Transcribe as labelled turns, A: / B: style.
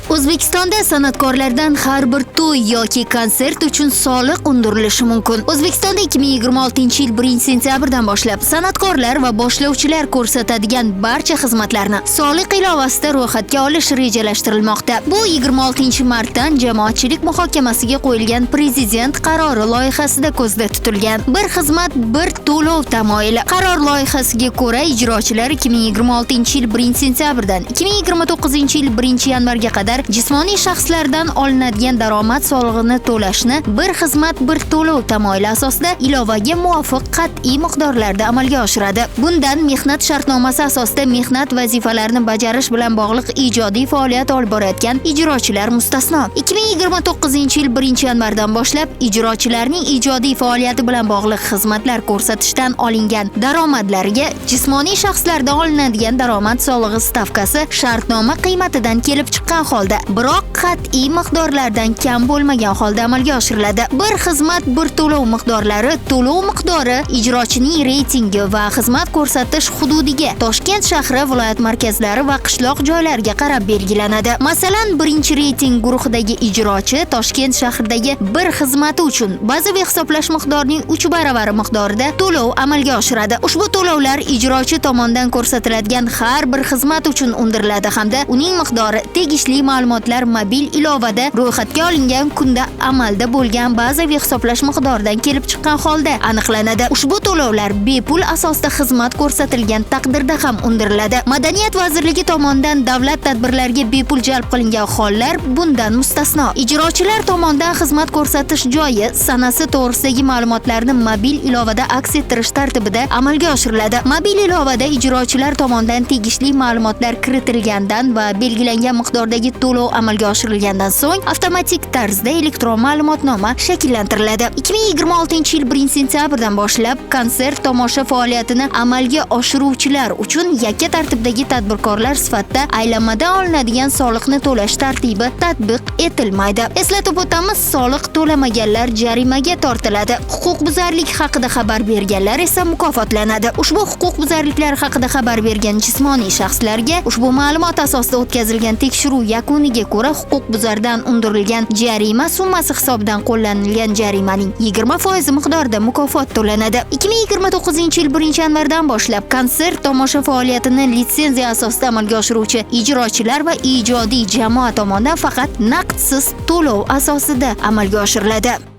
A: O'zbekistonda san'atkorlardan har bir to'y yoki konsert uchun soliq undirilishi mumkin. O'zbekistonda 2026-yil 1-sentyabrdan boshlab san'atkorlar va boshlovchilar ko'rsatadigan barcha xizmatlarni soliq ilovasida ro'yxatga olish rejalashtirilmoqda. Bu 26-martdan jamoatchilik muhokamasiga qo'yilgan prezident qarori loyihasida ko'zda tutilgan. Bir xizmat, bir to'lov tamoyili. Qaror loyihasiga ko'ra, ijrochilar 2026-yil 1-sentyabrdan 2029-yil 1-yanvarga qadar jismoniy shaxslardan olinadigan daromad solig'ini to'lashni bir xizmat, bir to'lov tamoyili asosida ilovaga muvofiq qat'iy miqdorlarda amalga oshiradi. Bundan mehnat shartnomasi asosida mehnat vazifalarini bajarish bilan bog'liq ijodiy faoliyat olib borayotgan ijrochilar mustasno. 2029-yil 1-yanvardan boshlab ijrochilarning ijodiy faoliyati bilan bog'liq xizmatlar ko'rsatishdan olingan daromadlariga jismoniy shaxslardan olinadigan daromad solig'i stavkasi shartnoma qiymatidan kelib chiqqan holda, biroq qat'iy miqdorlardan kam bo'lmagan holda amalga oshiriladi. Bir xizmat, bir to'lov miqdorlari to'lov miqdori ijrochining reytingi va xizmat ko'rsatish hududiga, Toshkent shahri, viloyat markazlari va qishloq joylariga qarab belgilanadi. Masalan, birinchi reyting guruhidagi ijrochi Toshkent shahridagi bir xizmati uchun bazaviy hisoblash miqdorining 3 baravari miqdorida to'lov amalga oshiradi. Ushbu to'lovlar ijrochi tomonidan ko'rsatiladigan har bir xizmat uchun undiriladi hamda uning miqdori tegishli ma'lumotlar mobil ilovada ro'yxatga olingan kunda amalda bo'lgan bazaviy hisoblash miqdoridan kelib chiqqan holda aniqlanadi. Ushbu to'lovlar bepul asosda xizmat ko'rsatilgan taqdirda ham undiriladi. Madaniyat vazirligi tomonidan davlat tadbirlariga bepul jalb qilingan hollar bundan mustasno. Ijrochilar tomonidan xizmat ko'rsatish joyi, sanasi to'g'risidagi ma'lumotlarni mobil ilovada aks ettirish tartibida amalga oshiriladi. Mobil ilovada ijrochilar tomonidan tegishli ma'lumotlar kiritilgandan va belgilangan miqdordagi to'lov amalga oshirilgandan so'ng avtomatik tarzda elektron ma'lumotnoma shakllantiriladi. 2026-yil 1-sentyabrdan boshlab konsert tomosha faoliyatini amalga oshiruvchilar uchun yakka tartibdagi tadbirkorlar sifatida aylanmadan olinadigan soliqni to'lash tartibi tatbiq etilmaydi. Eslatib o'tamiz, soliq to'lamaganlar jarimaga tortiladi. Huquqbuzarlik haqida xabar berganlar esa mukofotlanadi. Ushbu huquqbuzarliklar haqida xabar bergan jismoniy shaxslarga ushbu ma'lumot asosida o'tkazilgan tekshiruv yakuniga ko'ra huquqbuzardan undirilgan jarima summasi hisobidan qo'llanilgan jarimaning 20% miqdorida mukofot to'lanadi. 2029-yil 1-yanvardan boshlab konsert tomosha faoliyatini litsenziya asosida amalga oshiruvchi ijrochilar va ijodiy jamoa tomonidan faqat naqdsiz to'lov asosida amalga oshiriladi.